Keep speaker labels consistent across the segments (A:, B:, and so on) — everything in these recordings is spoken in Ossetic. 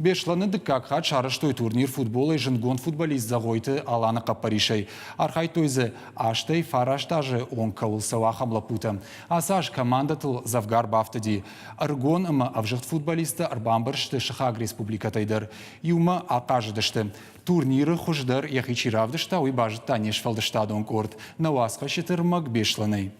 A: Беслӕны дыккаг хатт сарӕзтой турнир футболӕй зындгонд футболист Зӕгъойты Аланы хъӕппӕрисӕй. Архайдтой дзы 8-ӕй 9 азы онг кӕуыл цӕуы, ахӕм лӕппутӕ. Ацы аз командӕтыл дзӕвгар бафтыди. Ӕрыгон ӕмӕ ӕвзыгъд футболисттӕ ӕрбамбӕрзты сыхаг республикӕтӕй дӕр. Иумӕ ахъазыдысты. Турниры хуыздӕр йӕхи чи равдыста, уый базыдта не сфӕлдыстадон къорд. Нӕ уацхӕсджыты рмӕг Беслӕнӕй.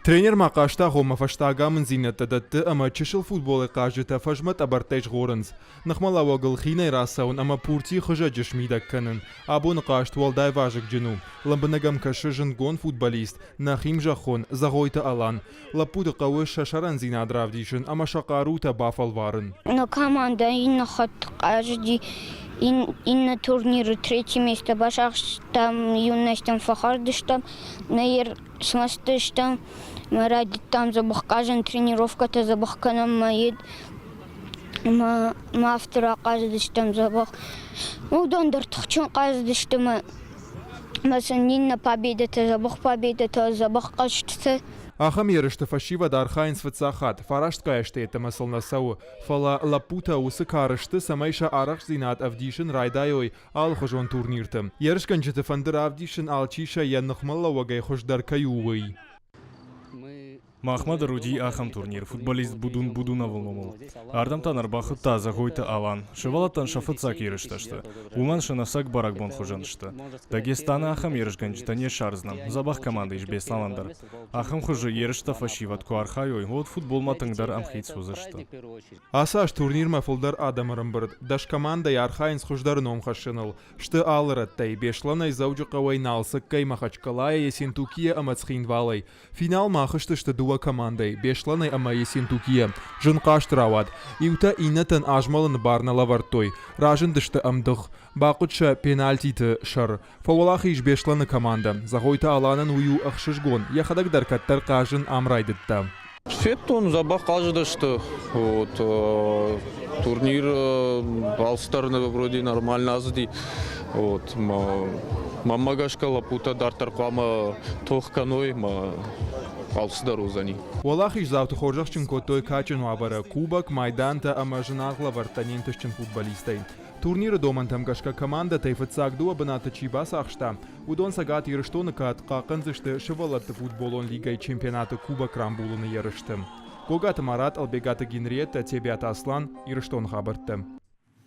B: Тренер ма хъазтагъоммӕ фӕстаг амынддзинӕдтӕ дӕтты ӕмӕ чысыл футболӕй хъазджытӕ фӕзмӕ тъӕбӕрттӕй згъорынц. Ныхмӕлӕууӕгыл хинӕй рацӕуын ӕмӕ пурти хызӕджы смидӕг кӕнын. Абоны хъазт уӕлдай вазыгджын у. Лӕмбынӕг ӕм кӕсы зындгонд футболист, нӕхи мзӕххон Зӕгъойты Алан. Лӕппуты хъӕуы сӕ сӕрӕндзинад равдисын ӕмӕ сӕ хъарутӕ бафӕлварын.
C: Нӕ командӕ иннӕ хатт хъазыди иннӕ турниры третье место бацахстам, юностям фӕхӕрд стӕм. Нӕ смӕсты стӕм, мӕ райдыдтам дзӕбӕх хъазын, тренировкӕтӕ дзӕбӕх кӕнӕм мӕ йед ӕмӕ ма афтӕ рахъазыдыстӕм дзӕбӕх. Уыдон дӕр тыхджын хъазыдысты мӕ ӕмӕ сын иннӕ победӕтӕ, дзӕбӕх победӕтӕ, дзӕбӕх хъӕзтытӕ.
B: Ахӕм ерысты фӕсивӕд архайынц фыццаг хатт, фарастгай азты йеддӕмӕ сыл нӕ цӕуы, фӕлӕ лӕппутӕ уыцы кары сты, цӕмӕй сӕ арӕхстдзинад ӕвдисын райдайой алыхуызон турнирты. Ерысгӕнджыты фӕнды равдисын, алчи сӕ йӕ ныхмӕлӕууӕгӕй хуыздӕр кӕй у, уый.
D: Махмӕ дӕр уыди ахӕм турнир футболист Будун Будуновы номыл. Ардӕм та нӕ ӕрбахуыдта Зӕгъойты Алан. Сывӕллӕттӕн сӕ фыццаг ерыстӕ сты. Уымӕн сӕ нӕсӕг бӕрӕгбон хуызӕн сты. Дагестаны ахӕм ерысгӕнджытӕ не ссардзынӕн. Дзӕбӕх командӕ ис Беслӕнӕн дӕр. Ахӕм хуызы ерыстӕ фӕсивӕд куы архайой, уӕд футболмӕ тынгдӕр ӕмхиц уыдзысты.
B: Ацы аз турнирмӕ фылдӕр адӕм ӕрӕмбырд. 10 командӕйы архайынц хуыздӕры ном хӕссыныл. Сты алы рӕттӕй, Беслӕнӕй, Дзӕуджыхъӕуӕй, Налцыккӕй, Махачкалайӕ, Ессентукийӕ ӕмӕ Цхинвалӕй. Финалмӕ ахызтысты дыууӕ командӕйы, Беслӕнӕй ӕмӕ Ессентукийӕ. Зын хъазт рауад. Иутӕ иннӕтӕн азмӕлыны бар нӕ лӕвӕрдтой. Разындысты ӕмдых. Бахъуыд сӕ пенальтиты сӕр. Фӕуӕлахиз Беслӕны командӕ. Зӕгъойты Аланӕн уый у ӕхсызгон, йӕхӕдӕг дӕр кӕддӕр хъазын ам райдыдта.
E: Федтон, дзӕбӕх хъазыдысты. Вот, турнир алцыдӕр вроде нормально ацыди. Вот, мӕнмӕ гӕсгӕ лӕппутӕ дарддӕр хъуамӕ тох кӕной, мӕ алцыдӕр уыдзӕни.
B: Уӕлахиздзауты хорзӕхджын кодтой кадджын уавӕры кубок, майдантӕ ӕмӕ зынаргъ лӕвӕрттӕ не нтыстджын футболисттӕй. Турниры домӕнтӕм гӕсгӕ командӕтӕй фыццаг дыууӕ бынаты чи бацахста, уыдон Цӕгат Ирыстоны кад хъахъхъӕндзысты сывӕллӕтты футболон лигӕйы чемпионаты кубок рамбулыны ерысты. Гогаты Марат, Ӕлбегаты Генриеттӕ, Тебиаты Аслан, Ирыстоны хабӕрттӕ.